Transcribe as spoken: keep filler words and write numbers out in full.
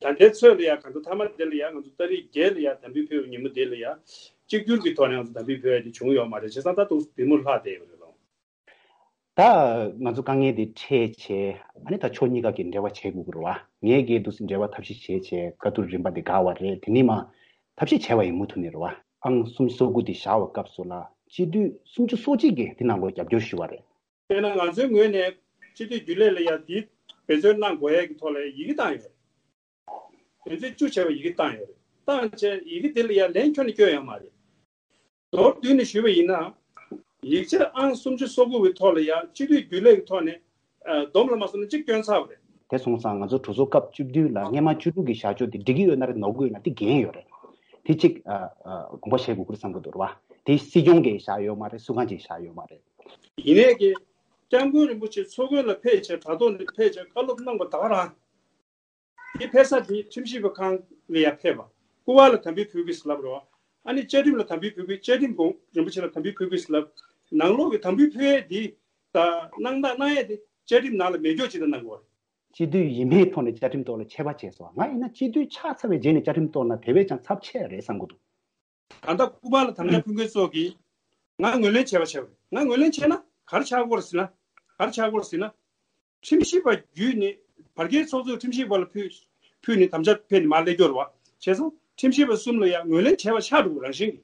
ད་ལྟའི་ཚོད་ལ་ཡ་གང་ལྟར་མཐའ་མ་དེ་ལ་ཡ་ང་ཚོ་ཏ་རིག་བརྒྱད་ལ་ཡ་དམ་འབུལ་ཕུལ་བའི་ཉིན་མོ་དེ་ལ་ཡ་གཅིག་གྱུར་གྱི་ཐོག་ནས་ང་ཚོ་དམ་འབུལ་ཕུལ་ཡ་དེ་བྱུང་ཡོད་མ་རེད། བྱས་ཙང་ད་དུང་དེ་མུར་ལྷག་བསྡད་ཡོད་རེད་ལོ། ད་ང་ཚོ་དཀའ་ངལ་དེ་འཕྲད་བྱས་ཨ་ནི་ད་ཕྱོགས་གཉིས་ཀ་གི་འབྲེལ་བ་བྱེད་དགོས་ཀྱི་རེད་བ། ངས་གལ་སྲིད་འབྲེལ་བ་ཐབས་ཤེས་བྱས་བྱས་བཀའ་བསྡུར་རིམ་པ་དེ་འགག་པ་རེད། དེ་ནས་མ་ཐབས་ཤེས་བྱས་པ་ཡིན་མུ་མཐུད་ནས་རེད་བ། ཨང་སུམ་ཅུ་སོ་དགུ་དེ་བཞག་པའི་སྐབས་སུ་ལ་སྤྱི་འཐུས་སུམ་ཅུ་སོ་གཅིག་གིས་དེ་ནང་ལོགས་རྒྱབ་སྐྱོར་ཞུས་པ་རེད། དཔེར་ན་ང་ཚོའི་ངོས་ནས་སྤྱི་འཐུས་རྒྱུན་ལས་ལ་ཡ་དེ་འབད་བརྩོན་གནང་དགོས་ཡས་ཀྱི་ཐོག་ལ་ཡ་ཡི་གེ་བཏང་ཡོད་རེད། དོན་ཚན་བཅུ་བྱས་པ་ཡི་གེ་བཏང་ཡོད་རེད། བཏང་བྱས་ཡི་གེ་དེ་ལ་ཡ་ལན་ཁྱོན་ནས་བསྐྱོན་ཡོད་མ་རེད། མདོར་བསྡུས་ནས་ཞུས་པ་ཡིན་ན། ཡིག་ཆ་ཨང་སུམ་ཅུ་སོ་དགུ་བའི་ཐོག་ལ་ཡ་སྤྱི་འཐུས་རྒྱུན་ལས་ཀྱི་ཐོག་ནས་ཨ་བསྡོམས་ལ་མ་སོང་ན་གཅིག་བསྐྱོན་ཚར་བ་རེད། དེ་སོང་ཙང་ང་ཚོ་གྲོས་ཚོགས་སྐབས་བཅུ་བདུན་ལ་སྔས་མ་བཅུ་དྲུག་གི་བཞག་ཕྱོགས་དེ་འགྲིག་གི་ཡོད་ན་རེད། ནོར་གི་ཡོད་ན་དེ་འགན་ཡོད་རེད། དེ་གཅིག་ཨ་ཨ་དགོངས་པ་བཞེས་དགོས་ཀྱི་རེད་བསམ་གྱི་འདུག་རེད་བ། དེ་སྲིད་སྐྱོང་གིས་བཞག་ཡོད་མ་རེད། སུ་གང་གིས་བཞག་ཡོད་མ་རེད། ཡིན་ནའི་གི་སྐྱབས་མགོན་རིན་པོ་ཆེ་ཚོགས་མགོན་ལ་ཕེབས་བྱས་དྲ་ཐོག་ནས་ཕེབས་བྱས་བཀའ་སློབ་གནང་བ་ད་ག་རང་། དེ་ཕེབས་ས་དེ་ཁྲིམས་ཞིབ་པ་ཁང་ལ་ཡ་ཕེབས་པ། སྐུ་པར་ལ་དམ་འབུལ་ཕུལ་དགོས་ཟེར་ལབ་རོགས། ཨ་ནི་བཅའ་ཁྲིམས་ལ་དམ་འབུལ་ཕུལ་དགོས། བཅའ་ཁྲིམས་གོང་རིན་པོ་ཆེ་ལ་དམ་འབུལ་ཕུལ་དགོས་ཟེར་ལབ། ནང་ལོགས་ཀྱི་དམ་འབུལ་ཕུལ་ཡས་དེ་ད་གནང་སྟངས་གནང་ཡས་དེ་བཅའ་ཁྲིམས་ནང་ལ་མེད་སྐྱོ་ཅིག་ད་གནང་དགོས་རེད། སྤྱི་འཐུས་ཡིན་མིན་ཐོག་ནས་བཅའ་ཁྲིམས་ཐོག་ལ་ཆད་པ་བྱས་སོང་། ང་ཡིན་ན་སྤྱི་འཐུས་ཆགས་ཚར་བའི་རྗེས་ནས་བཅའ་ཁྲིམས་ཐོག་ན་དེ་བས་ཀྱང་ཚབས་ཆེ་རེད་བསམ་གྱི་འདུག་ད་ལྟ་སྐུ་པར་ལ་དམ་བཅའ་ཕུལ་མཁན་ཚོ་གིས་ང་ངོས་ལེན་བྱས་པ་བྱས་པ་རེད། ང་ངོས་ལེན་བྱས་ན་ག་རེ་ཆགས་ཀྱི་ཡོད་རེད་ཟེར་ན། ག་རེ་ཆགས་ཀྱི་ཡོད་རེད་ཟེར་ན། ཁྲིམས་ཞིབ་པ་བརྒྱུད་ནས་བར་བརྒལ་ཚོགས་གཙོས་ཁྲིམས་ཞིབ་པ་ལ་ཕུལ་ཕུལ་ནས་དམ་བཅའ་ཕུལ་ནས་མར་སླེབས་ཀྱི་ཡོད་རེད་བ། བྱས་ཙང་ཁྲིམས་ཞིབ་པ་གསུམ་ལ་ཡང་ངོས་ལེན་བྱས་པ་ཆགས་འགྲོ་གི་རང་བཞིན་གྱིས།